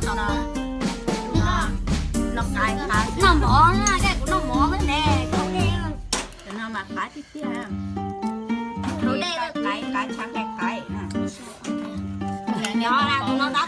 Noj mov na, kuv noj mov ne. Cov no mas qab tiag tiag. Hau dej, qab, qab tshav nqaim qab. Tus no